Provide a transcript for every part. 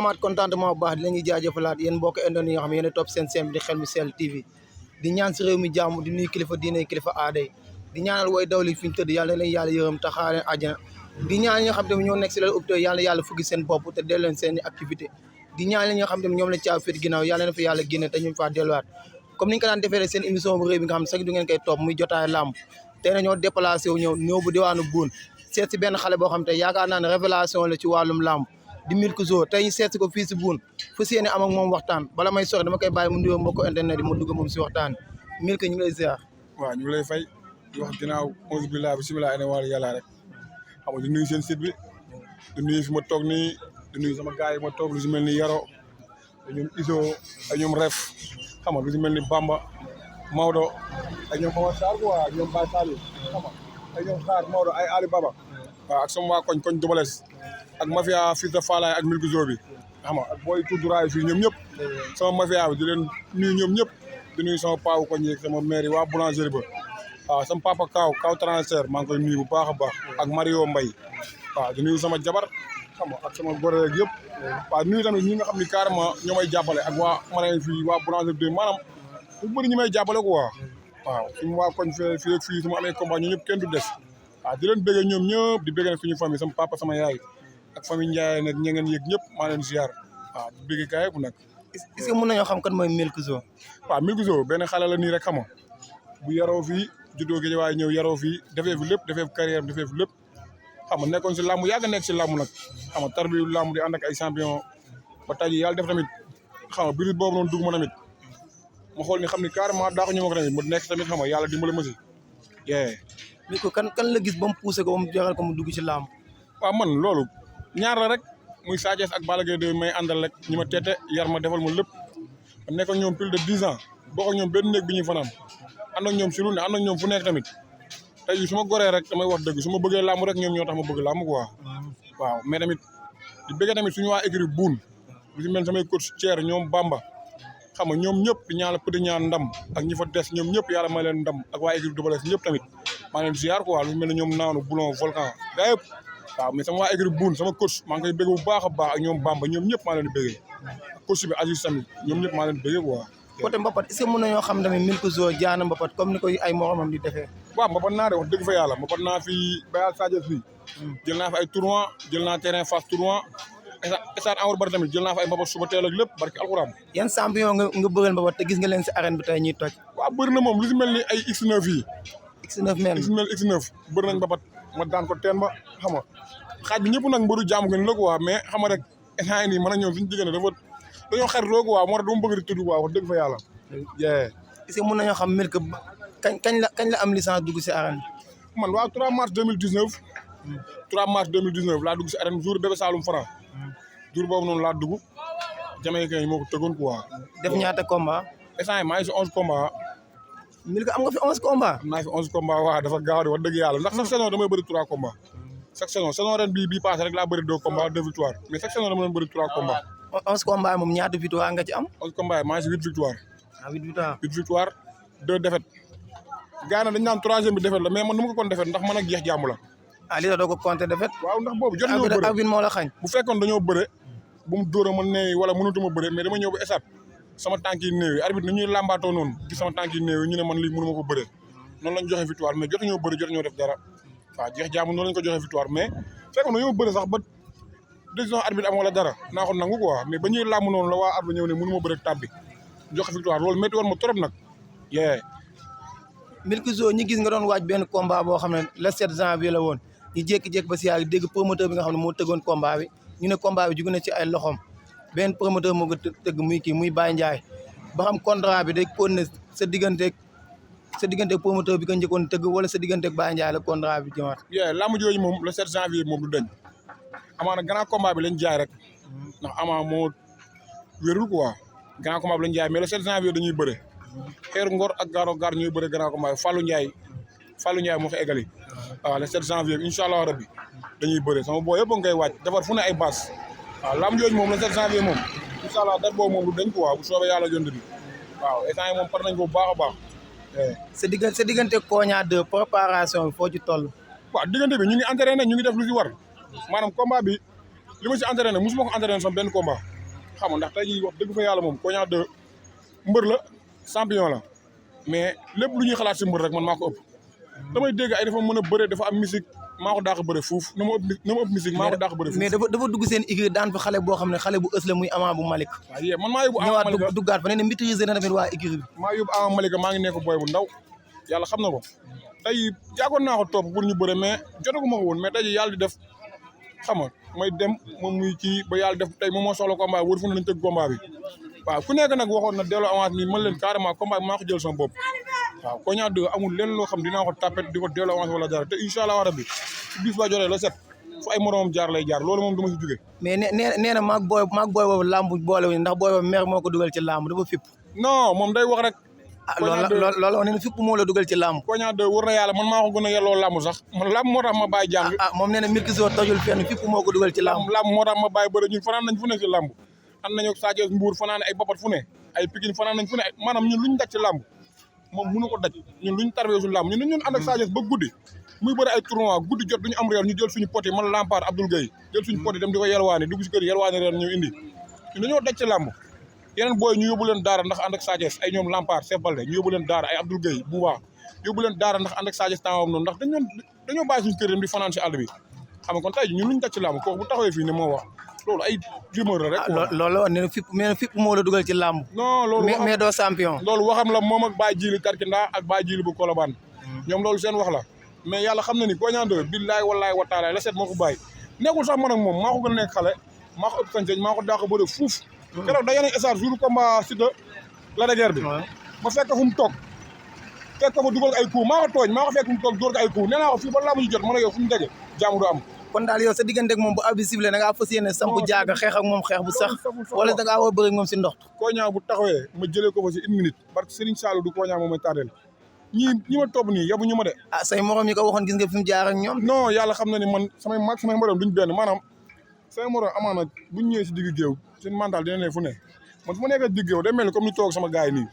amaat contentement bu baax di leen di jaajëfalaat yéen mbokk indone yi nga xam ne yéen a topp seen chaîne bi di Xel mi Sell TV di ñaan si réew mi jàmm di nuyu kilifa diine kilifa aada yi di ñaanal way dawli fi ñu tëdd yàlla na leen yàlla yërëm te xaare leen àjjana di ñaan ñi nga xam tamit ñoo nekk si lal hôpital yàlla yàlla fuggi seen bopp te dellu leen seen i activité di ñaan ñi nga xam tamit ñoom la caaw féet ginnaaw yàlla na fa yàlla génne te ñu faa delluwaat comme ni ñu ko daan defee rek seen émission bu réew bi nga xam ne sax du ngeen koy topp muy jotaay làmb tey na ñoo déplacé wu ñëw bu diwaanu Buun seet si benn xale boo xam te yaakaar naa ne révélation la ci wàllum làmb di Milkzo tey ñu seet si ko fii si Buun fu si yéene am ak moom waxtaan bala may sori dama koy bàyyi mu nuyoo mbokk internet yi mu dugg moom si waxtaan Milk ñu ngi lay ziar. waaw ñu ngi lay fay di wax ginnaaw onze billah bisimilah ene wàllu yàlla rek xam nga di nuyu seen site bi di nuyu fi ma toog nii di nuyu sama gars yi ma toog lu si mel ni Yaro ak ñoom Iso ak ñoom Ref xam nga lu si mel ni Bamba Maodo ak ñoom Mawar Sarr quoi ak ñoom Baye Sall xam nga ak ñoom Xaar Maodo ay Ali Baba waaw ak sama waa koñ Dobales ak mafia fils de Falaye ak Milkzo bi xam nga ak booy tudduraay fii ñoom ñëpp sama mafia bi di leen nuyu ñoom ñëpp di nuyu sama paawu koñ yeeg sama maire waa boulangerie ba waaw sama papa Kaw transfert maa ngi koy nuyu bu baax a baax ak Mario Mbaye waaw di nuyu sama jabar xam nga ak sama gore yeeg yëpp waaw nuyu tamit ñi nga xam ni carrément ñoo may jàppale ak waa marraine fii waa boulangerie bi maanaam bu bëri ñi may jàppale quoi waaw suñu waa koñ fii ak fii su ma amee combat ñu ñëpp kenn du des waaw di leen bëggee ñoom ñëpp di bëggee nag suñu famille sama papa sama yaay ak famille Ndiaye nag ña ngeen yëg ñëpp maa leen ziar waaw di bëggee kaay bu nag est-ce que mën nañoo xam kan mooy Milkzo. waaw Milkzo benn xale la nii rek xam nga bu yaroo fii juddoo gi waaye ñëw yaroo fii defee fi lépp defee fi carrière defee fi lépp xam nga nekkoon si làmb yàgg nekk si làmb nag xam nga tarbiyu làmb di ànd ak ay champion ba tey yàlla def tamit xam nga biir boobu noonu dugg ma tamit ma xool ni xam ni carrément daa ko ñëw ko tamit mu nekk tamit xam nga yàlla dimbali ma si ni ko kan la gis ba mu poussé ko ba mu joxal ko mu dugg ci làmb. waaw man loolu ñaar la rek muy Sa Thiès ak Balla Gaye de may àndal rek ñi ma teete yar ma defal ma lépp ma nekk ak ñoom plus de 10 ans bokk ak ñoom benn néeg bi ñuy fanaan ànd ak ñoom si lu ne ànd ak ñoom fu nekk tamit tey su ma goree rek damay wax dëgg su ma bëggee làmb rek ñoom ñoo tax ma bëgg làmb quoi waaw mais tamit di bëggee tamit suñu waa écurie Buun lu si mel samay coach Thier ñoom Bamba xam nga ñoom ñëpp di ñaan la petit ñaan ndam ak ñi fa des ñoom ñëpp yàlla may leen ndam ak waa écurie Dobales ñëpp tamit maa leen ziar quoi lu mel ne ñoom naanu boulon volcan gaa yëpp waaw mais sama waa écurie Buun sama coach maa ngi koy bëgg bu baax a baax ak ñoom Bamba ñoom ñëpp maa leen di bëggee coach bi Aziz tamit ñoom ñëpp maa leen di bëggee quoi côté Mbapat est-ce que mën nañoo xam tamit Milkzo jaana Mbapat comme ni koy ay moromam di defee. waaw Mbapat naa de wax dëgg fa yàlla Mbapat naa fi bayal Sadio fii jël naa fi ay tournoi jël naa terrain face tournoi stade Amadou Barry tamit jël naa fi ay Mbapat suba teel ak lépp barki alxuraan. yan champion nga bëreel Mbapat te gis nga leen si arène bi tey ñuy toj. waaw bëri na moom lu si mel ni ay X9 yi. X9 mel X9 bëri nañ Mbapat ma daan ko teen ba xam nga xaaj bi ñëpp nag mbëru jaamu gën la quoi mais xam nga rek instant yii nii mën na ñëw suñu diggante dañoo xaritoo quoi moo tax dama bëgg di tudd quoi wax dëgg fa yàlla. est-ce que mën nañoo xam Milk kañ la am licence dugg si arène bi. man waaw 3 mars 2019. 3 mars 2019 laa dugg si arène jour bébé Saloum Franc jour boobu noonu laa dugg Jamaïcain yi moo ko tëggoon quoi. def ñaata combat. instant yii maa ngi si 11 combat. Milk am nga fi 11 combat. am naa fi 11 combat waaw dafa gaaw di wax dëgg yàlla ndax chaque saison damay bëri 3 combat. chaque saison ren bii passé rek laa bëri 2 combat 2 victoire mais chaque saison dama doon bëri 3 combat. 11 combat moom ñaata victoire nga ci am. 11 combat maa ngi si 8 victoire. 8 victoire 8 victoire 2 défaites. gars yi nag dañu naan 3e bi défaite la mais man nu ma ko kon défaite ndax man ak jeex jàmm la. li la doo ko compter défaite. waaw ndax boobu jot nañoo bëre arbitre moo la xañ. bu fekkoon dañoo bëre bu mu dóora ma ne wala mënutuma bëre mais dama ñëw ba esat sama tànk yi néew yi arbitre ni ñuy làmbaatoo noonu gis sama tànk yi néew yi ñu ne man lii mënuma ko bëre noonu lañ joxe victoire mais jotuñoo bëre jotuñoo def dara waaw jeex jàmm noonu lañ ko joxe victoire mais fekkoon dañoo bëre sax ba décision arbitre am wala dara naa ko nangu quoi mais ba ñuy làmb noonu la waa arbitre ñëw ne mënuma bëre tàbbi joxe victoire loolu métti woon ma trop nag Milkzo ñi gis nga doon waaj benn combat boo xam ne le 7 janvier la woon ñu jékki-jékki ba si yàgg dégg promoteur bi nga xam ne moo tëggoon combat bi ñu ne combat bi jóge na ci ay loxoom benn promoteur moo ko tëgg muy Baye Ndiaye ba xam contrat bi day continuer sa digganteeg promoteur bi ko njëkkoon tëgg wala sa digganteeg Baye Ndiaye la contrat bi jëmaat. làmb jooju moom le 7 janvier moom du dañ amaana grand combat bi lañ jaay rek ndax ama moo wérul quoi grand combat bi lañ jaay mais le 7 janvier dañuy bëre xeeru ngor ak gaaro gaar ñuy bëre grand combat bi Fallou Ndiaye moo ko eggali waaw le 7 janvier incha allah rabbi dañuy bëre sama boo yëpp a ngay wàcc defar fu ne ay base waaw lamb jooju moom le 7 janvier moom incha allah date boobu moom du dañ quoi bu soobee yàlla jënd bi waaw instant yi moom par nañ ko bu baax a baax. sa diggante Koña 2 préparation bi foo ci toll. waaw diggante bi ñu ngi entraîné ñu ngi def lu ci war maanaam combat bi li ma si entraîné mosuma ko entraîné sama benn combat xam nga ndax tey jii wax dëgg fa yàlla moom Kogna 2 mbër la champion la mais lépp lu ñuy xalaat si mbër rek man maa ko ëpp damay dégg ay dafa mën a bëre dafa am musique maa ko dàq bëre fuuf na ma ëpp musique maa ko dàq bëre fuuf mais dafa dugg seen écurie daan fa xale boo xam ne xale bu ës la muy Ama bu Malick waaw yee man maa yóbbu Ama Malika ñëwaat duggaat fa ne maîtriser na tamit waa écurie bi maa yóbbu Ama Malika maa ngi nekk booy bu ndaw yàlla xam na ko tey jaagoon naa ko topp pour ñu bëre mais jotaguma ko woon mais tey yàlla di def xam nga may dem moom muy kii ba yàlla def tey moom moo soxla combat wër fu ne nañ tëgg combat bi waaw ku nekk nag waxoon na delloo avance mi mën leen carrément combat bi maa ko jël sama bopp waaw Kogna 2 amul lenn loo xam dinaa ko tapet di ko delloo avance wala dara te incha allah rabbi si bis ba joree la set fu ay moromam jaar lay jaar loolu moom dama si jóge mais nee na maag booy boobu làmb boole wuñu ndax booy boobu mer moo ko dugal ci làmb dafa fipp non moom day wax rek loolu nee na fipp moo la dugal ci làmb Kogna 2 wër na yàlla man maa ko gën a yelloo làmb sax man làmb moo tax ma bàyyi jàng moom nee na Milkzo tojul fenn fipp moo ko dugal ci làmb moo tax ma bàyyi bëre ñun fanaan nañ fu ne si làmb am nañu Sa Thiès Mbour fanaan ay bapat fu ne ay Pikine fanaan nañ fu ne maanaam ñun luñ daj ci làmb moom mënu ko daj ñun luñ tarwee su làmb ñun ànd ak Sa Thiès ba guddi muy bëri ay tournoi guddi jot duñu am réel ñu jël suñu poti man Lampard Abdoul Gueye jël suñu poti dem di ko yelwaani dugg si kër yelwaani réel ñu indi ñun dañoo daj ci làmb yeneen booy ñu yóbbu leen daara ndax ànd ak Sa Thiès ay ñoom Lampard Cheikh Balde ñu yóbbu leen daara ay Abdoul Gueye Bouba yóbbu leen daara ndax ànd ak Sa Thiès taawam noonu ndax dañoo bàyyi suñu kër dem di fanaan si àll bi xam nga kon tey ñun luñ daj ci làmb kooku bu taxawee fii ne moo wax loolu ay rumeur la rek loolu nee na fipp moo la dugal ci làmb non loolu mais doo champion loolu waxam la moom ak Baye Djili Tarkinda ak Baye Djili bu Colobane ñoom loolu seen wax la mais yàlla xam na ni Kogna 2 billaay wallaay wa taala la set moo ko bàyyi nekkul sax man ak moom maa ko gën a nekk xale maa ko ëpp sañ-sañ maa ko daa ko bëre fuuf keroog da yeneen esar jour combat Siteu la de guerre bi ma fekk fu mu toog fekk ko fa dugal ay coup maa ko tooñ maa ko fekk fu mu toog dóor ko ay coup nee naa ko fii ba laamu ñu jot man a yow fu mu dege jaamu du am kon daal yow sa diggante ak moom bu abi sifflé da ngaa fas yéene sampu jaaga xeex ak moom xeex bu sax wala da ngaa war a bëri ak moom si ndox Kogna bu taxawee ma jëlee ko fa si 1 minute parce que Serigne Sallou du Kogna moom may tardeel ñi ma topp nii yabu ñu ma de say morom yi ko waxoon gis nga fi mu jaar ak ñoom non yàlla xam na ni man samay mag samay morom duñ benn maanaam samay morom amaana buñ ñëwee si digg géew seen mental dina ne fu ne man fu ma nekk digg géew day mel ni comme ni toog sama gars yi nii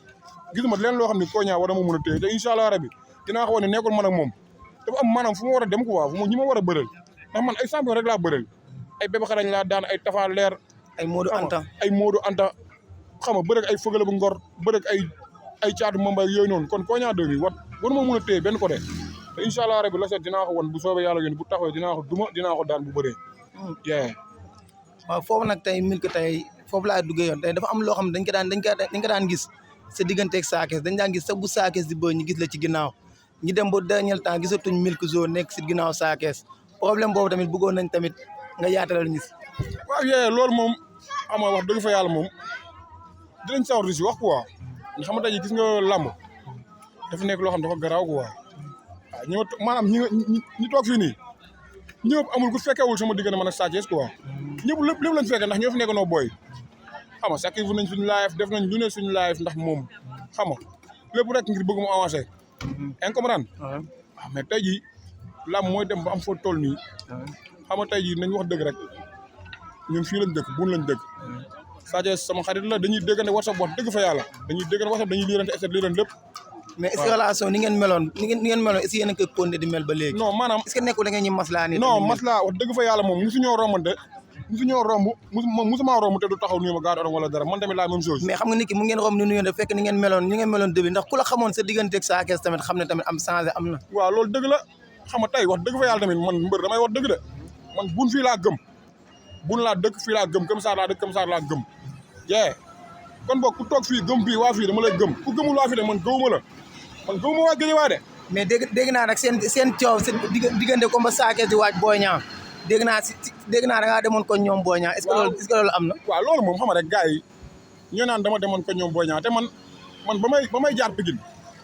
gisuma leen loo xam ne Kogna war na ma mën a téye te incha allah rabi dinaa ko wane nekkul man ak moom dafa am maanaam fu ma war a dem quoi fu ma ñi ma war a bëral ndax man ay champion rek laa bëral ay bébé xarañ laa daan ay Tafa Leer ay Modou Anta xam nga bëreeg ay fëgale bu ngor bëreeg ay caatu mambay yooyu noonu kon Kogna 2 bi war ma mën a téye benn côté te incha allah rabi la set dinaa ko won bu soobee yàlla yéen bu taxawee dinaa ko duma dinaa ko daan bu bëree waaw foofu nag tey Milk tey foofu laa duggee yoon tey dafa am loo xam ne dañ ko daan gis sa digganteeg Sa Thiès dañ daan gis sax bu Sa Thiès di bëri ñu gis la ci ginnaaw ñu dem ba dernier temps gisatuñ Milkzo nekk si ginnaaw Sa Thiès problème boobu tamit bëggoon nañ tamit nga yaatalal ñu si waaw loolu moom xam nga wax dëgg fa yàlla moom dinañ sawar di si wax quoi nga xamante ne gis nga làmb dafa nekk loo xam dafa garaaw quoi waaw maanaam ñi toog fii nii ñëpp amul ku fekkewul sama diggante man ak Sa Thiès quoi ñëpp lépp lañ fekke ndax ñoo fi nekk noo booy xam nga sacrifice nañ suñu live def nañ lu ne suñu live ndax moom xam nga lépp rek ngir bëgg mu avancé incomprendre waaw mais tey jii làmb mooy dem ba am foo toll nii xam nga tey jii nañ wax dëgg rek ñun fii lañ dëkk buun lañ dëkk Sa Thiès sama xarit la dañuy déggante WhatsApp wax dëgg fa yàlla dañuy déggante WhatsApp dañuy liirante essai liirante lépp mais est-ce que relation ni ngeen meloon est-ce que yéen a ngi koy continuer di mel ba léegi non maanaam est-ce que nekkul da ngeen ñu maslaa nii non maslaa wax dëgg fa yàlla moom musuñoo rombante musuma romb te du taxaw nuyu ma gaar orom wala dara man tamit la même chose mais xam nga nit ki mu ngeen romb ni nuyoon fekk ni ngeen meloon début ndax ku la xamoon sa digganteeg Sa Thiès tamit xam ne tamit am changé am na waaw loolu dëgg la xam nga tey wax dëgg fa yàlla tamit man mbër damay wax dëgg de man bun fii laa gëm bun laa dëkk fii laa gëm Këm Saar laa dëkk Këm Saar laa gëm kon boog ku toog fii gëm fii waa fii dama lay gëm ku gëmul waa fii de man gëwuma la man gëwuma waa Guédiawaye de mais dégg naa nag seen coow seen diggante comme ba Sa Thiès di waaj Boy Niang dégg naa da ngaa demoon ko ñoom Boy Niang est-ce que loolu am na waaw loolu moom xam nga rek gars yi ñoo naan dama demoon ko ñoom Boy Niang te man ba may jaar Pikine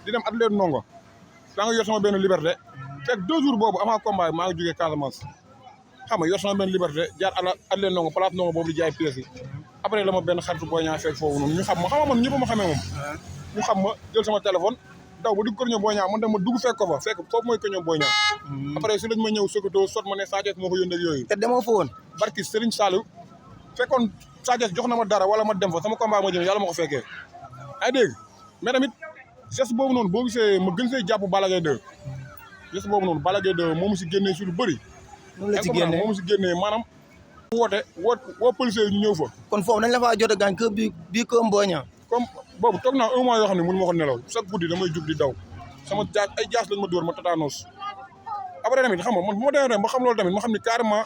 di dem atelier Ndongo daa nga yor sama benn liberté fekk 2 jours boobu avant combat bi maa ngi jógee Casamance xam nga yor sama benn liberté jaar atelier Ndongo place Ndongo boobu di jaay pièces yi après la ma benn xaritu Boy Niang fekk foofu noonu ñu xam ma man ñëpp ma xamee moom ñu xam ma jël sama téléphone daw ba dugg ko ñoom Boy Niang man dem ma dugg fekk ko fa fekk foofu mooy ko ñoom Boy Niang après si lañ ma ñëw Sokoto sot ma ne Sa Thiès moo ko yónnee ak yooyu te demoo fa woon barki Serigne Saliou fekkoon Sa Thiès jox na ma dara wala ma dem fa sama combat ma jëm yàlla ma ko fekkee ay dégg mais tamit geste boobu noonu boo gisee ma gën see jàpp Balla Gaye 2 geste boobu noonu Balla Gaye 2 moomu si génnee si lu bëri moom la ci génnee moomu si génnee maanaam woo policiers yi ñu ñëw fa. kon foofu dañ la faa jot a gaañ que bii que Mboña. comme boobu toog naa 1 mois yoo xam ne mënu ma ko nelaw chaque guddi damay jug di daw sama ay jaas lañ ma dóor ma tataanos. après tamit xam nga man bu ma demee ba xam loolu tamit ma xam ne carrément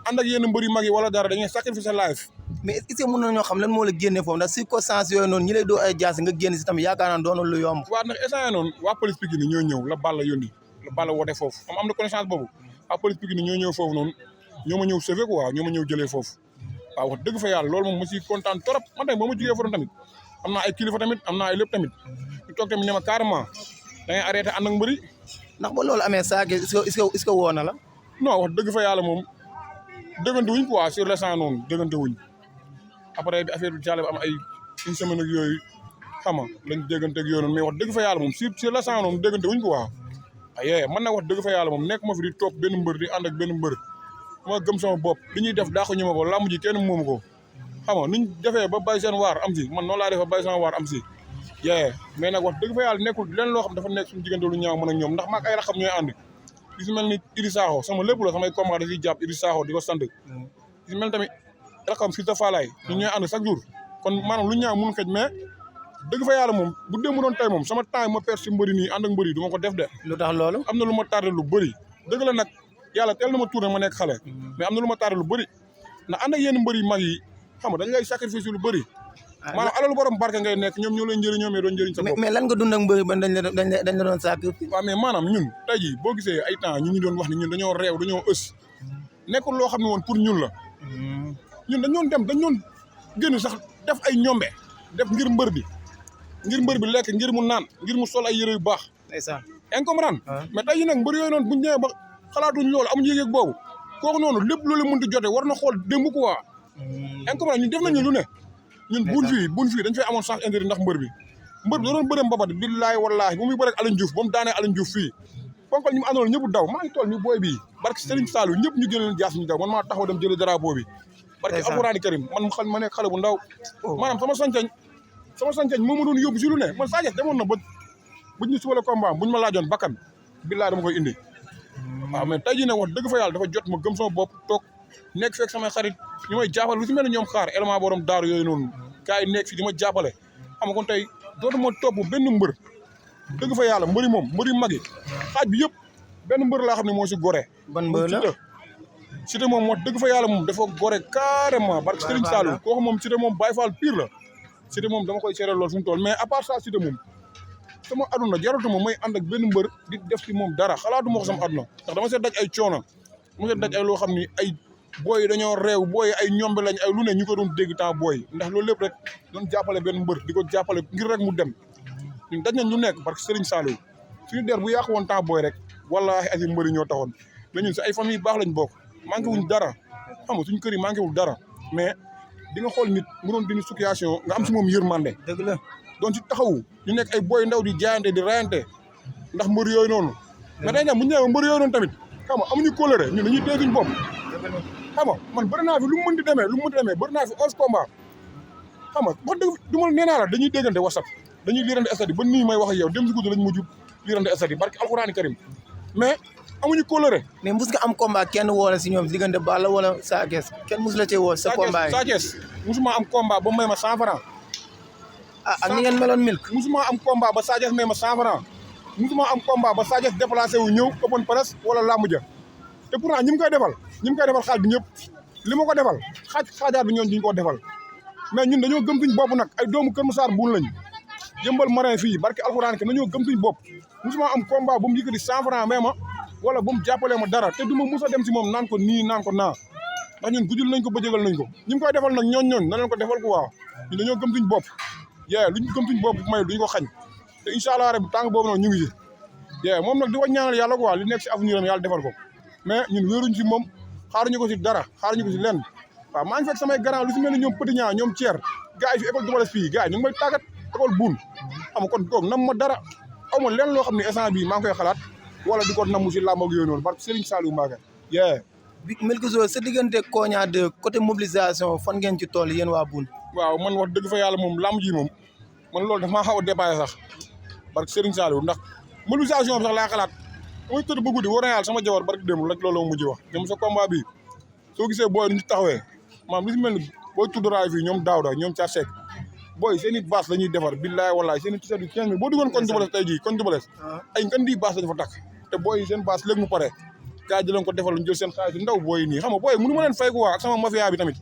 ànd ak yenn mbër yu mag yi wala dara dañuy sacrifice life. mais est-ce que mën nañoo xam lan moo la génne foofu ndax circonstance yooyu noonu ñi lay doo ay jaas nga génn si tamit yaakaar naa doonul lu yomb. waaw ndax instant noonu waa police Pikine ñoo ñëw la Balla yónni la Balla woote foofu am na connaissance boobu waa police Pikine ñoo ñëw foofu noonu ñoo ma ñëw sauver quoi ñoo ma ñëw jëlee foofu waaw wax dëgg fa yàlla loolu moom ma si kontaan trop man tamit ba ma jugee fa tamit am naa ay kilifa tamit am naa ay lépp tamit ñu toog tamit ne ma carrément da ngay arrêté ànd ak mbëri. ndax ba loolu amee saa est-ce que woo na la. non wax dëgg fa yàlla moom déggante wuñ quoi sur le sang noonu déggante wuñ après bi affaire bi jàll ba am ay une semaine ak yooyu xam nga lañ déggante ak yooyu noonu mais wax dëgg fa yàlla moom sur le sang noonu déggante wuñ quoi ayee man nag wax dëgg fa yàlla moom nekk ma fi di topp benn mbër di ànd ak benn mbër ma gëm sama bopp li ñuy def daa ko ñëma ko làmb ji kenn moomu ko xam nga nuñ defee ba bay seen waar am si man noonu laa defee bay seen waar am si yee mais nag wax dëgg fa yàlla nekkul leen loo xam dafa nekk suñu diggante lu ñaaw man ak ñoom ndax maag ay raxam ñooy ànd li si mel ni Idi Sakho sama lépp la samay combat da siy jàpp Idi Sakho di ko sant li si mel tamit raxam si ta faalaay ñu ñooy ànd chaque jour kon maanaam lu ñaaw mun xëj mais dëgg fa yàlla moom bu dee mu doon tey moom sama temps ma perte si mbëri nii ànd ak mbëri du ma ko def de lu tax loolu am na lu ma tardé lu bëri dëgg la nag yàlla teel na ma tourné ma nekk xale mais am na lu ma tardé lu bëri ndax ànd ak yenn mbëri mag yi xam nga dañ lay sacrifice lu bëri maanaam alalu borom barke ngay nekk ñoom ñoo lay njëriñoo mais doon njëriñ sa bopp mais lan nga dund ak mbëri ba dañ la doon sacrifice. waaw mais maanaam ñun tey jii boo gisee ay temps ñu doon wax ne ñun dañoo réew dañoo ës nekkul loo xam ne woon pour ñun la ñun dañ doon génn sax def ay ñombe def ngir mbër bi lekk ngir mu naan ngir mu sol ay yére yu baax ndeysaan incomprendre mais tey jii nag mbër yooyu noonu buñ ñëwee ba xalaatuñ loolu amuñu yëg-yëg boobu kooku noonu lépp loolu mënti jote war na xool démb quoi incomprendre ñun def nañu lu ne ñun buun fii dañ fay amoon sens intérêt ndax mbër bi da doon bëre mbabat billaahi wallaahi bu muy bëre ak Alioune Diouf ba mu daanee Alioune Diouf fii ponkal ñu mu àndoon ñëpp daw maa ngi toll ñu booy bii barke Serigne Saliou ñëpp ñu jëlee leen jaas ñu daw man maa taxaw dem jëlee drapeau bi barke alxuraani karim man ma nekk xale bu ndaw maanaam sama sancañ moo ma doon yóbbu si lu ne man Sadio demoon na ba buñ ñu suba la combat buñ ma laajoon bakkan billaahi dama koy indi waaw mais tey jii nag wax dëgg fa yàlla dafa jot ma gëm sama bopp toog nekk fekk samay xarit ñu may jàppale lu si mel ne ñoom xaar élément borom daaru yooyu noonu gars yi nekk fi di ma jàppale xam nga kon tey dootuma topp benn mbër dëgg fa yàlla mbëri moom mbëri mag yi xaaj bi yëpp benn mbër laa xam ne moo si gore ban mbër la Siteu moom wax dëgg fa yàlla moom dafa gore carrément barke Serigne Saliou kooku moom Siteu moom Baye Fall pire la Siteu moom dama koy seeral lool fu mu toll mais à part ça Siteu moom sama aduna jaratuma may ànd ak benn mbër di def ci moom dara xalaatuma ko sama aduna ndax dama seet daj ay coono dama seet daj ay loo xam ni ay booy yi dañoo réew booy yi ay ñombe lañ ay lu ne ñu ko doon dégg temps booy ndax loolu lépp rek doon jàppale benn mbër di ko jàppale ngir rek mu dem ñun daj nañ lu nekk parce que Serigne Saliou suñu der bu yàqu woon temps booy rek wallaahi ay mbëri ñoo taxoon mais ñun si ay famille baax lañ bokk manqué wuñ dara xam nga suñu kër yi manqué wul dara mais di nga xool nit mu doon dini situation nga am si moom yërmande dëgg la doon ci taxawu ñu nekk ay booy ndaw di jaayante di rayante ndax mbër yooyu noonu mais day ñam bu ñu ñëwee mbër yooyu noonu tamit xam nga amuñu kóllëre ñun dañuy téye suñu bopp xam nga man bëri naa fi lu mu mën di demee bëri naa fi 11 combat xam nga wax dëgg du ma nee naa la dañuy déggante WhatsApp dañuy liirante stade yi ba nii may wax ak yow dem si guddi lañ mujj liirante stade yi barki alxuraani karim mais amuñu kóllëre mais mus nga am combat kenn woo la si ñoom diggante Balla wala Sa Thiès kenn mus la cee woo sa combat yi Sa Thiès musuma am combat ba may ma 100 francs ak ni ngeen meloon milk musuma am combat ba Sa Thiès may ma 100 francs musuma am combat ba Sa Thiès déplacé wu ñëw open presse wala lamb ja te pourtant ñi mu koy defal xaaj bi ñëpp li ma ko defal xaajaat bi ñoon duñ ko defal mais ñun dañoo gëm suñ bopp nag ay doomu Kër Massar buun lañ jëmbal marin fii barki alxuraan ke dañoo gëm suñ bopp musuma am combat bu mu yëkkati 100 francs may ma wala bu mu jàppalee ma dara te du ma mus a dem si moom naan ko nii naan ko naa ndax ñun gudul nañ ko bëjëgal nañ ko ñi mu koy defal nag ñooñ na leen ko defal ko waaw ñun dañoo gëm suñ bopp luñ gëm suñ bopp may duñ ko xañ te incha allah rek tàng boobu noonu ñu ngi si moom nag di ko ñaanal yàlla quoi li nekk si avenir am yàlla defal ko mais ñun wéeruñ si moom xaaruñu ko si dara xaaruñu ko si lenn waaw maa ngi fekk samay grand lu si mel ni ñoom Petit Niang ñoom Thier gars yi fi école Doubalès fii gars yi ñu ngi may tàggat école buun xam nga kon toog nam ma dara aw ma lenn loo xam ne instant bii maa ngi koy xalaat wala di ko namm si làmb ak yooyu noonu parce que Serigne Saliou Mbacké Milkzo sa diggante Koña de côté mobilisation fan ngeen ci tool yéen waa buun waaw man wax dëgg fa yàlla moom làmb ji moom man loolu dafa maa xaw a dépassé sax parce que Serigne Saliou ndax mobilisation bi sax laa xalaat mooy tëdd ba guddi war na yàlla sama jabar barki démb la loolu mujj wax ñoom sa combat bi soo gisee booy ñu taxawee maam li si mel ni booy tudd raay fii ñoom Daouda ñoom Thiès Seck booy seen i bâche la ñuy defar billaay wallaay seen i t-shirt yu 15 000 boo duggoon koñ Double Less tey jii koñ Double Less ay ngan di bâche lañu fa takk te booy seen bâche léegi mu pare gars yi jëleen ko defal ñu jël seen xaalis ndaw booy nii xam nga booy mënu ma leen fay ko waa ak sama mafia bi tamit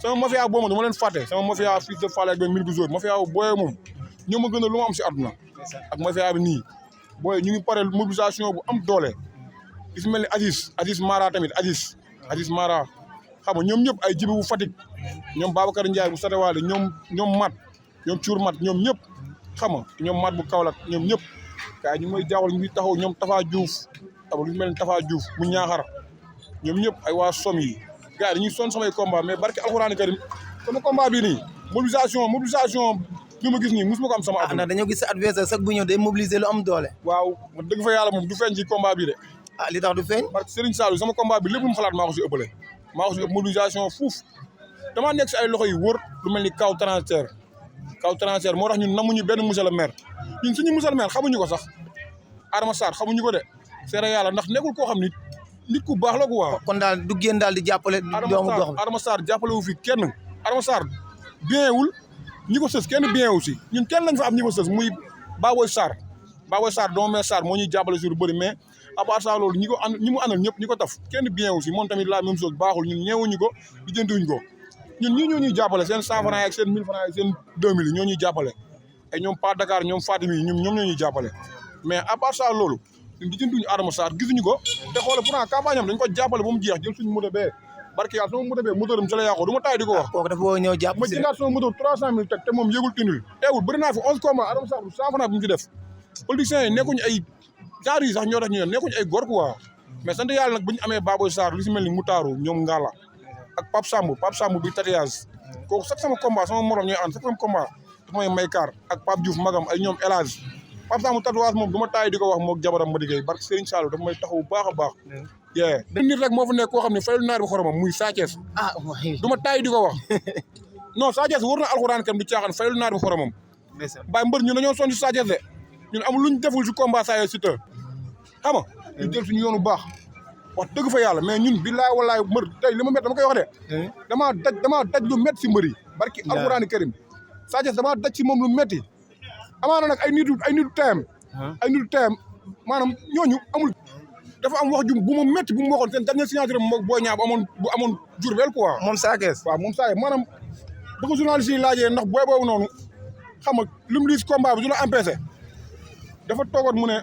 sama mafia boo ma du ma leen fàtte sama mafia fils de Fallé ak benn Milkzo mafia booy moom ñoo ma gën a lu ma am si àdduna ak mafia bi nii booy ñu ngi pare mobilisation bu am doole gis mel ni Aziz Mara tamit Aziz Mara xam nga ñoom ñëpp ay jibi bu Fatick ñoom Babacar Ndiaye bu Satewaale ñoom Mat ñoom Cuur Mat ñoom ñëpp xam nga ñoom Mat bu Kaolack ñoom ñëpp gars yi ñu may jaawal ñu ngi taxaw ñoom Tafa Diouf xam lu mel ni Tafa Diouf mu ñaaxar ñoom ñëpp ay waa som yi gars yi dañuy sonn samay combat mais barke alxuraani karim sama combat bii nii mobilisation bi ma gis nii mosuma ko am sama àdduna dañoo gis sa adversaire sax bu ñëw day mobiliser lu am doole waaw ma dëgg fa yàlla moom du feeñ ci combat bii de li tax du feeñ barke Serigne Saliou sama combat bi lépp lu mu xalaat maa ko si ëppale maa ko si ëpp mobilisation fuuf damaa nekk si ay loxo yu wóor lu mel ni kaw transfert moo tax ñun namuñu benn monsieur le maire ñun suñu monsieur le maire xamuñu ko sax Adama Sarr xamuñu ko de seere yàlla ndax nekkul koo xam nit ku baax la ko waaw kon daal du génn daal di jàppale doomu gox bi Adama Sarr jàppale wu fi kenn Adama Sarr bien wul ñi ko sës kenn bien wu si ñun kenn lañ fa am ñi ko sës muy Baboy Sarr doomu meer Sarr moo ñuy jàppale si lu bëri mais à part ça loolu ñi mu àndal ñëpp ñi ko taf kenn bien wu si moom tamit la même chose baaxul ñun ñeewuñu ko di jëndiwuñu ko ñun ñii ñoo ñuy jàppale seen 100 francs ak seen 1000 francs ak seen 2000 yi ñoo ñuy jàppale ay ñoom Pa Dakar ñoom Fatim yi ñoom ñoo ñuy jàppale mais à part ça loolu ñun di jënduñu Adama Sarr gisuñu ko te xoole pourtant campagne am dañ ko jàppale ba mu jeex jël suñu moto bee barke yàlla sama moto bee motoram ci la yàqoo du ma taay di ko wax kooku dafa woo ñëw jàpp ma jëndaat sama moto 300 000 teg te moom yëgul tinul teewul bëri naa fi 11 combats Adama Sarr 100 francs bu ñu ci def politiciens yi nekkuñu ay genre yi sax ñoo tax ñu ne nekkuñu ay góor quoi mais sant yàlla nag bu ñu amee Baboy Sarr li si mel ni Moutaaru ñoom Ngala ak Pape Samb bi tatouage kooku sax sama combat sama morom ñooy ànd sax sama combat daf may Maykar ak Pape Diouf magam ay ñoom El Hadj Pape Samb tatouage moom du ma taay di ko wax moog jabaram ma diggéey barke Serigne Saliou dafa may taxaw bu baax a baax benn nit rek moo fa nekk koo xam ne fayul naar bi xoromam muy Sa Thiès du ma taay di ko wax non Sa Thiès wër na alxuraan kam du caaxaan fayul naar bi xoromam baay mbër ñun dañoo sonn si Sa Thiès de ñun amul luñ deful si combat Sa Thiès Siteu xam nga ñu jël suñu yoonu baax wax dëgg fa yàlla mais ñun billaay wallaay mbër tey li ma met dama koy wax de damaa daj lu métti si mbër yi barki alxuraani karim Sa Thiès damaa daj si moom lu métti amaana nag ay nitu tayam maanaam ñooñu amul dafa am wax ju bu ma métti bu mu waxoon seen dernier signature moom Boy Niang bu amoon Diourbel quoi moom Sa Thiès waaw moom Sa Thiès maanaam ba ko journaliste yi laajee ndax booy boobu noonu xam nga lu mu lii si combat bi du la empêché dafa toogoon mu ne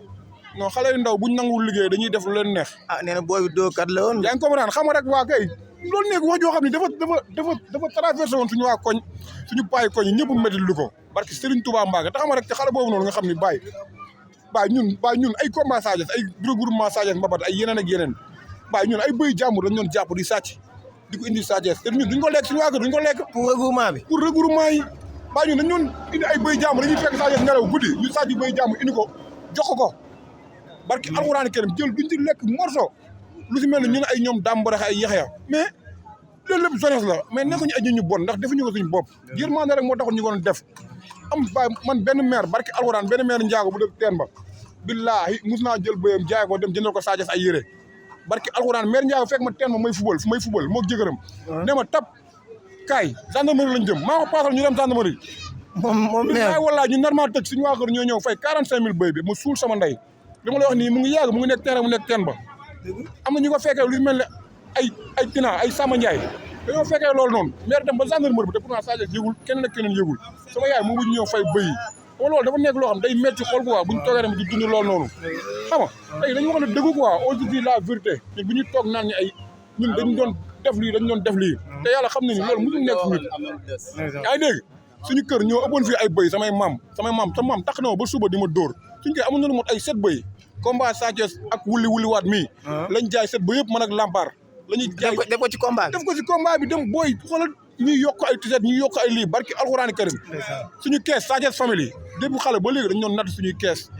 non xale yu ndaw buñ nanguwul liggéey dañuy def lu leen neex nee na booy bi dookat la woon yaa ngi comprendre xam nga rek waa kay loolu nekk wax joo xam ne dafa traversé woon suñu waa koñ suñu paay koñ yi ñëpp métti lu ko barki Serigne Touba Mbacké te xam nga rek te xale boobu noonu nga xam ni baay ñun ay combat Sa Thiès ay regroupement Sa Thiès mbabat ay yeneen ak yeneen baay ñun ay bëy jàmbur dañ doon jàpp di sàcc di ko indi Sa Thiès te ñun duñ ko lekk suñu waa kër duñ ko lekk pour regroupement yi baay ñun dañ doon indi ay bëy jàmbur dañuy fekk Sa Thiès ngelaw guddi ñu sàcc bëy jàmbur indi ko jox ko barki alxuraani karim jël duñ ci lekk morceau lu si mel ne ñun ay ñoom dàmbarax ay yaxya mais loolu lépp jeunesse la mais nekkuñu ay ñu bon ndax defuñu ko suñu bopp yërmande rek moo taxoon ñu ko def am baay man benn maire barki alxuraan benn maire njaago bu def teen ba billaahi mus naa jël bëyam jaay ko dem jëndal ko Sa Thiès ay yére barki alxuraan maire njaago fekk ma teen ma may fubal moo jëkkëram ne ma tap kaay gendarmerie lañ jëm maa ko paasal ñu dem gendarmerie moom maire wallaahi ñu normal tëj suñu waa kër ñoo ñëw fay 45 000 bëy bi ma suul sama ndey li ma la wax nii mu ngi yàgg mu ngi nekk teen mu nekk teen ba am na ñu ko fekkee lu mel ne ay Tina ay Samba Ndiaye dañoo fekkee loolu noonu maire dem ba gendarmerie bi te pourtant Sa Thiès yëgul keneen ak keneen yëgul sama yaay moo bu ñëw fay bëy yi kon loolu dafa nekk loo xam day métti xol quoi bu ñu toogee dem di dund loolu noonu xam nga tey dañu wax ne dëgg quoi aujourd'hui la vérité ñun bu ñu toog naan ñu ay ñun dañu doon def lii te yàlla xam ne ni loolu musul nekk fi nit yaa ngi dégg suñu kër ñoo ëppoon fii ay bëy samay maam tax na ma ba suba di ma dóor suñu koy amoon nañu mot ay 7 bëy combat Sa Thiès ak wuli waat mii lañ jaay 7 bëy yëpp man ak Lampar lañuy jaay def ko ci combat bi dem booy xoolal ñuy yokk ay tiset ñuy yokk ay lii barki alxuraani karim suñu kees Sa Thiès famille depuis xale ba léegi dañu doon natt suñuy kees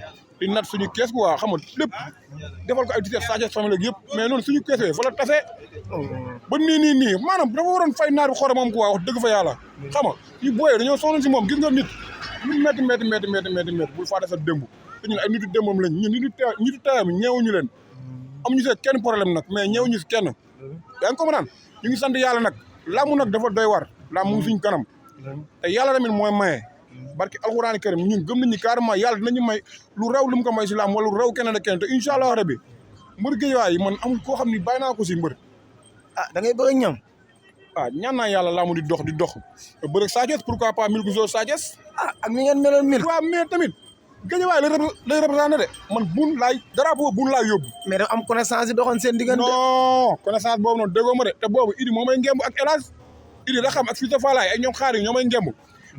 di natt suñu kees quoi xam nga lépp defal ko ay tiset Sa Thiès famille yëpp mais noonu suñu kees fa la tase ba nii maanaam dafa waroon fay naar bi xoromam quoi wax dëgg fa yàlla xam nga ñu booyee dañoo sonn si moom gis nga nit lu métti bul fàtte sa démb te ñun ay nitu démbam lañ ñun nitu tayam ñeewuñu leen amuñu see kenn problème nag mais ñeewuñu si kenn yaa ngi comprendre ñu ngi sant yàlla nag làmb nag dafa doy war làmb mu ngi suñ kanam te yàlla tamit mooy maye barki alxuraani karim ñun gëm nañu carrément yàlla dinañu may lu raw lu mu ko may si làmb wala lu raw keneen ak keneen te incha allah rabbi mbër Guédiawaye yi man amul koo xam ni bàyyi naa ko si mbër da ngay bëgg ñam ñaan naa yàlla làmb di dox bëri Sa Thiès pourquoi pas Milkzo Sa Thiès ak mi ngeen meloon mil waaw mais tamit Guédiawaye lay représenté de man buun laay drapeau buun laay yóbbu mais dafa am connaissance yi doxoon seen diggante non connaissance boobu noonu déggoo ma de te boobu Idi moo may ngemb ak El Hadj Idi da xam ak fii sa faalaay ay ñoom xaar yi ñoo may ngemb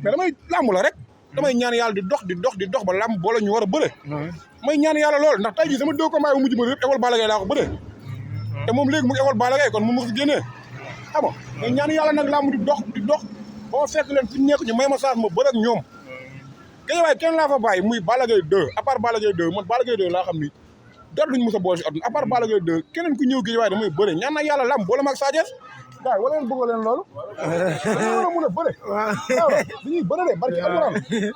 mais damay làmb la rek damay ñaan yàlla di dox ba làmb boole ñu war a bëre may ñaan yàlla lool ndax tey jii sama deux combats bu mujj bëri yëpp école Balla Gaye laa ko bëre te moom léegi mu ngi école Balla Gaye kon mu ma ko génnee xam nga mais ñaan yàlla nag làmb di dox ba ma fekk leen fi ñu nekk ñu may ma chance ma bëre ak ñoom Guédiawaye kenn laa fa bàyyi muy Balla Gaye 2 à part Balla Gaye 2 man Balla Gaye 2 laa xam ni dara luñu mos a boole si àdduna à part Balla Gaye 2 keneen ku ñëw Guédiawaye damay bëre ñaan na yàlla làmb boole ma ak Sa Thiès gars yi wala leen bëggoo leen loolu dañu war a mun a bëre waaw dañuy bëre de barki alxuraan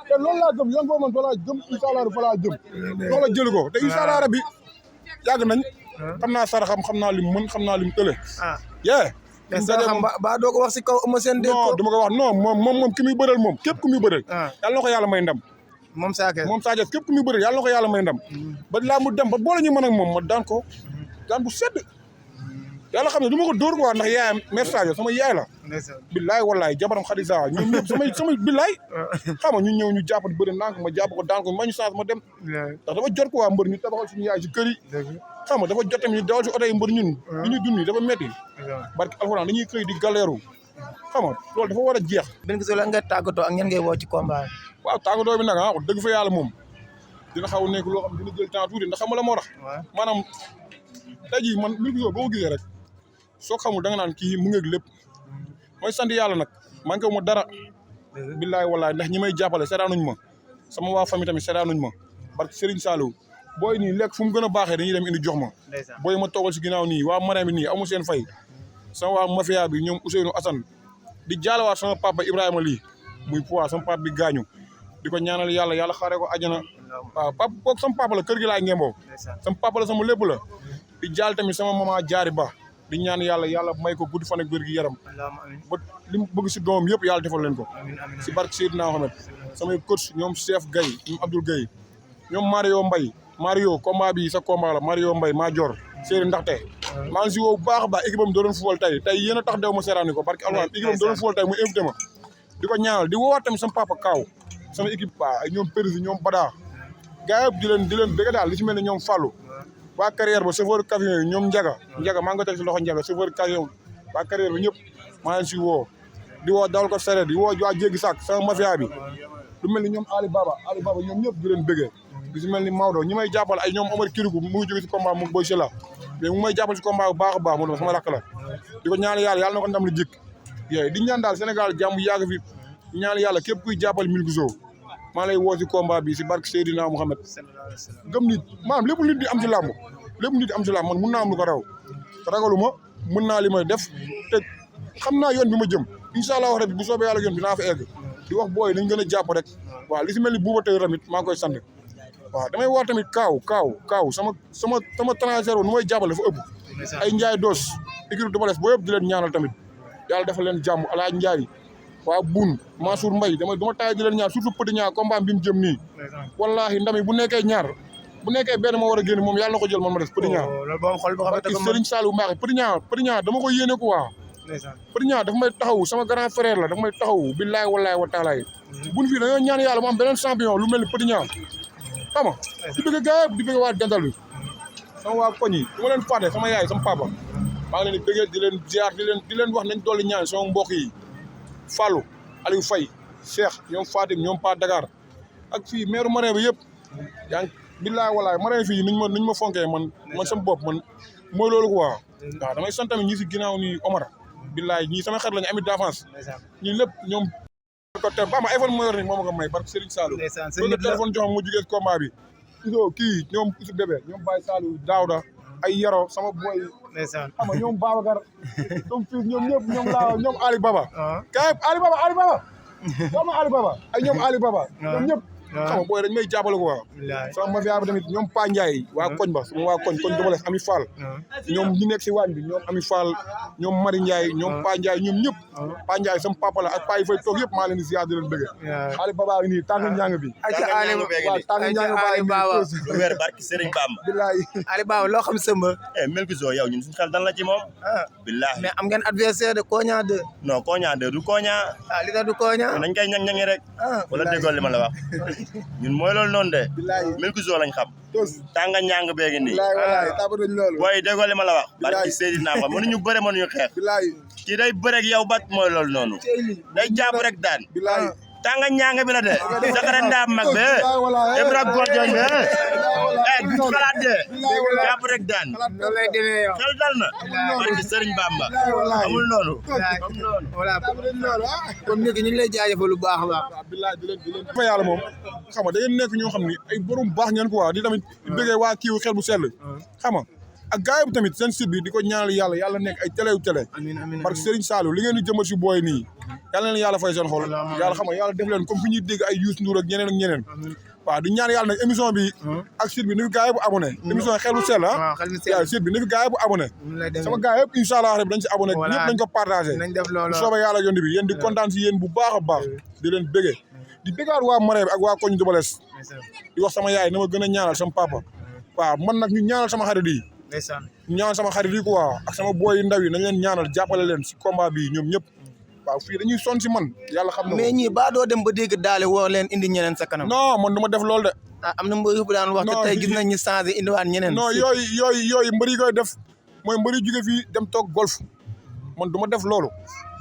te loolu laa gëm yoon boobu man fa laa jëm incha allah fa laa jëm loola jëli ko te incha allah rabbi yàgg nañ xam naa saraxam xam naa lim mën xam naa lim tële yee mais saraxam ba doo ko wax si kaw ama seen dégg non du ma ko wax non moom ki muy bëreel moom képp ku muy bëreel yàlla na ko yàlla may ndam moom Sa Thiès képp ku muy bëreel yàlla na ko yàlla may ndam ba laa mu dem ba boole ñu mën ak moom ma daan ko daan bu sedd yàlla xam ne du ma ko dóor quoi ndax yaayam Merci sama yaay la billaay wallaay jabaram Khadija ñoom ñëpp samay billaay xam nga ñu ñëw ñu jàpp di bëri ndànk ma jàpp ko daan ko ma ñu chance ma dem ndax dafa jot quoi mbër ñu tabaxal suñu yaay si kër yi xam nga dafa jot tamit ñu dawal si oto yi mbër ñun li ñu dund dafa métti barki alxuraan dañuy xëy di galeeru xam nga loolu dafa war a jeex benn gisoo la nga tàggatoo ak ñan ngay woo ci combat waaw tàggatoo bi nag wax dëgg fa yàlla moom dina xaw a nekk loo xam dina jël temps tuuti ndax xam nga la moo tax maanaam tey jii man Milkzo boo ko gisee rek soo xamul da nga naan kii mu ngeeg lépp mooy sant yàlla nag manqué wu ma dara billaay wallaay ndax ñi may jàppale seetaanuñ ma sama waa famille tamit seetaanuñ ma barke Serigne Saliou booy nii lekk fu mu gën a baaxee dañuy dem indi jox ma booy ma toogal si ginnaaw nii waa marraine bi nii amu seen fay sama waa mafia bi ñoom Ousseynou Assane di jaalawaat sama papa Ibrahima lii muy poids sama papa bi gaañu di ko ñaanal yàlla xaaree ko àjjana waaw papa kooku sama papa la kër gi laay ngemboo sama papa la sama lépp la di jaal tamit sama maman jaari ba di ñaan yàlla may ko gudd fan ak wér gi yaram ba li mu bëgg si doomam yëpp yàlla defal leen ko si barke Seydina Mohamed samay coach ñoom Chef Gaye ñoom Abdoul Gaye ñoom Mario combat bi sa combat la Mario Mbaye maa jor séeri ndaxte maa ngi si woo bu baax a baax équipe am doon football tey yéen a tax dew ma seeraani ko barke alxuraan équipe am doon football tey mu invité ma di ko ñaanal di woowaat tamit sama papa Kaaw sama équipe ay ñoom Péris ñoom Bada gars yëpp di leen bëgg daal li ci mel ne ñoom Fallou waa carrière ba chauffeur camion yi ñoom Njaga maa ngi ko teg si loxo Njaga chauffeur camion waa carrière bi ñëpp maa ngi si woo di woo dawal ko sereet di woo waa jéggi saak sama mafia bi lu mel ni ñoom Ali Baba ñoom ñëpp di leen bëggee di si mel ni Maodo ñi may jàppal ay ñoom Omar Kirikou mu ngi jóge si combat mu boy sila mais mu may jàppal si combat bu baax a baax moo sama rakk la di ko ñaan yàlla na ko ndam li jik yooyu di ñaan daal Sénégal jàmm yàgg fi ñaan yàlla képp kuy jàppal Milkzo maa lay woo si combat bi si barke Seydina Mouhamed gëm nit maanaam lépp nit di am ci làmb man mun naa am lu ko raw ragaluma mën naa li may def te xam naa yoon bi ma jëm incha allah wax rek bu soobee yàlla yoon bi naa fa egg di wax booy nañ gën a jàpp rek waaw li si mel ni buuba tey tamit maa ngi koy sant waaw damay wax tamit kaaw sama transfert nu may jàppale dafa ëpp ay njaay doos équipe dama des boo yëpp di leen ñaanal tamit yàlla dafa leen jàmm alaaj njaay waa Boun Mansour Mbaye dama taay di leen ñaar surtout petit ñaar combat bi mu jëm nii wallahi ndami bu nekkee ñaar bu nekkee benn moo war a génn moom yàlla na ko jël man ma des petit ñaar Serigne Saliou Mbacké petit ñaar dama ko yéene ko waa petit ñaar dafa may taxaw sama grand frère la dafa may taxaw billaay wallaay wa taala yi buñ fii dañoo ñaan yàlla mu am beneen champion lu mel ni petit ñaar xam nga di bëgg gaay di bëgg waa dental bi sama waa koñ yi du ma leen fàtte sama yaay sama papa maa ngi leen di bëggee di leen ziar di leen wax nañ dolli ñaan sama mbokk yi Fallou Aliou Faye Cheikh ñoom Fatim ñoom Pa Dakar ak fii maire Marème bi yëpp yaa ngi billaay walaay Marème fii nuñ ma fonkee man sama bopp man mooy loolu quoi waaw damay sant tamit ñi si ginnaaw ni Omar billaay ñii sama xarit lañu ami d'enfance ñii lépp ñoom ko te ba ma iPhone moo yor ni moo ma ko may barke Serigne Saliou loolu téléphone joxam mu jugee combat bi iso kii ñoom Isu Bébé ñoom Baye Saliou Daouda ay Yaro sama boy xam nga ñoom Babacar ñoom fils ñoom ñëpp ñoom laa ñoom Ali Baba kay Ali Baba doomu Ali Baba ay ñoom Ali Baba ñoom ñëpp xam nga booy dañ may jàppale quoi sama mafia bi tamit ñoom Pa Ndiaye waa koñ ba sama waa koñ Double Less Ami Fall ñoom ñi nekk si waañ bi ñoom Ami Fall ñoom Mari Ndiaye ñoom Pa Ndiaye ñoom ñëpp Pa Ndiaye sama papa la ak pa yi fay toog yëpp maa leen di ziar di leen bëgg Ali Baba ngi nii tàng njàng bi waaw tàng njàng baa lu wér barki Serigne Bamba billahi Ali Baba loo xam sëmba Milkzo yow ñun suñu xel dan la ci moom billahi mais am ngeen adversaire de Koña 2 non Koña 2 du Koña li tax du Koña nañ koy ñang-ñangi rek wala déggoo li ma la wax ñun mooy loolu noonu de Milkzo lañ xam tànga ñàng beegi nii booy déggoo li ma la wax barki Seydina ba mënuñu bëre mënuñu xeex kii day bëre ak yow bat mooy loolu noonu day jàpp rek daan tànga ñàng bi la de sakara ndaam mag be Ibra Gordion be du xalaat de jàpp rek daan xel dal na barki Serigne Bamba amul noonu voilà kon ñu ngi lay jaajëfal lu baax a baax billahi di leen fa yàlla moom xam nga da ngeen nekk ñoo xam ni ay borom baax ngeen quoi di tamit bëggee waa kiiw xel bu sell xam nga ak gaay bi tamit seen site bi di ko ñaanal yàlla nekk ay télé parce que Serigne Saliou li ngeen di jëmal si booy nii yàlla leen yàlla fay seen xol yàlla xam nga yàlla def leen comme fi ñuy dégg ay Youssou Ndour ak ñeneen waaw di ñaan yàlla nag émission bi ak site bi ni fi gaay bu abonné émission xel bu sell waaw site bi ni fi gaay bu abonné sama gaay yëpp incha allah rek dañ si abonné ñëpp dañ ko partagé soobee yàlla yonde bi yéen di kontaan si yéen bu baax a baax di leen bëggee di bëggaat waa Marème ak waa koñ Double Less di wax sama yaay na ma gën a ñaanal sama papa waaw man nag ñu ñaanal sama xarit yi ñu ñaanal sama xarit yi quoi ak sama booy yu ndaw yi nañ leen ñaanal jàppale leen si combat bi ñoom ñëpp waaw fii dañuy sonn si man yàlla xam na mais ñii ba doo dem ba dégg daale woo leen indi ñeneen sa kanam non man du ma def loolu de am na mbër bu daan wax te tey gis nañ ñu changé indiwaat ñeneen non yooyu mbër yi koy def mooy mbër yi jóge fii dem toog golf man du ma def loolu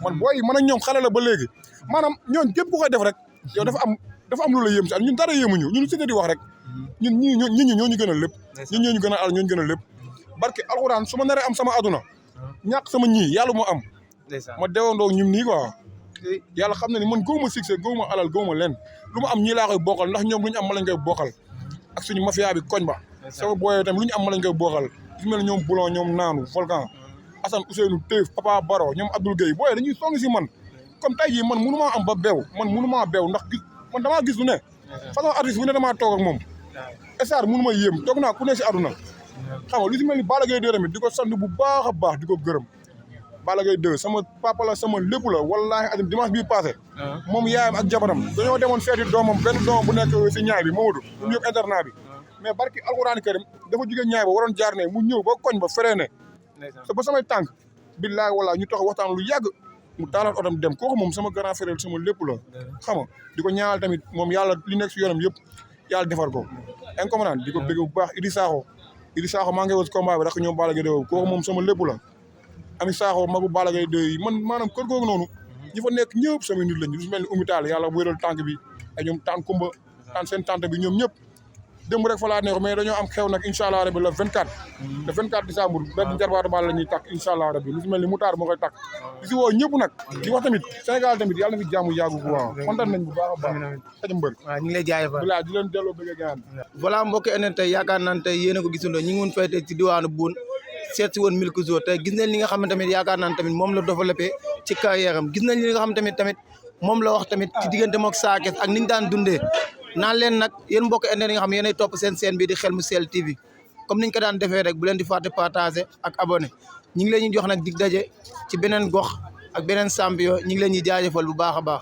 man booy yi man ak ñoom xale la ba léegi maanaam ñooñ képp ku koy def rek yow dafa am lu la yéem si ñun dara yéemuñu ñun si di wax rek ñun ñii ñoo ñu gën a lépp ñun ñoo ñu gën a al ñoo ñu gën a lépp barke alxuraan su ma naree am sama aduna ñàkk sama ñii yàlla moo am ma deewandoo ñum nii quoi yàlla xam na ni man gëwuma succès gëwuma alal gëwuma leen lu ma am ñii laa koy bokkal ndax ñoom lu ñu am ma lañ koy bokkal ak suñu mafia bi koñ ba sama booyee tam lu ñu am ma lañ koy bokkal su mel ne ñoom Boulon ñoom Naanu Volcan Assane Ousseynou Teuf Papa Baro ñoom Abdoul Gueye booyee dañuy song si man comme tey jii man mënumaa am ba beew man mënumaa beew ndax man damaa gis lu ne façon artiste bu ne damaa toog ak moom estar mënu ma yéem toog naa ku ne si aduna xam nga lu si mel ni Balla Gaye 2 tamit di ko sant bu baax a baax di ko gërëm Balla Gaye 2 sama papa la sama lépp la wallaahi adim dimanche bii passé moom yaayam ak jabaram dañoo demoon feeti doomam benn doomam bu nekk si ñaay bi Mamadou ñu yëpp internat bi mais barki alxuraani karim dafa jóge ñaay ba waroon jaar ne mu ñëw ba koñ ba freiné te ba samay tànk billaahi wallaahi ñu tax waxtaan lu yàgg mu taalaat otam dem kooku moom sama grand frère sama lépp la xam nga di ko ñaanal tamit moom yàlla li nekk si yoonam yëpp yàlla defar ko incomprendre di ko bëgg bu baax Idi Sakho maa ngi woon si combat bi rek ñoom Balla Gaye 2 kooku moom sama lépp la Ami Sakho magu Balla Gaye 2 yi man maanaam kër googu noonu ñi fa nekk ñëpp sama nit lañu lu mel ni umital yàlla wéral tànk bi ay ñoom tànk kumba tànk seen tànk bi ñoom ñëpp démb rek fa laa neex mais dañoo am xew nag incha allah rabi le 24 décembre benn jarbaatu Balla la ñuy tàkk incha allah rabi lu si mel ni mutaar moo koy tàkk di si woo ñëpp nag di wax tamit Sénégal tamit yàlla na fi jàmm yàggu bu waaw kontaan nañ bu baax a baax xajam mbër waaw ñu ngi lay jaayee fa bilaa di leen delloo bëgg gaan voilà mbokki enen tey yaakaar naan tey yéen a ko gisandoo ñu ngi woon fay tey ci diwaanu Boune seet si woon Milkzo tey gis nañ li nga xam ne tamit yaakaar naan tamit moom la développé ci carrière am gis nañ li nga xam tamit moom la wax tamit ci diggante mook saakees ak niñ daan dundee naan leen nag yéen mbokk internet yi nga xam ne yéenay topp seen chaîne bi di Xel mu Sell TV comme niñ ko daan defee rek bu leen di fàtte partager ak abonné ñu ngi leen ñuy jox nag dig daje ci beneen gox ak beneen champion ñu ngi leen ñuy jaajëfal bu baax a baax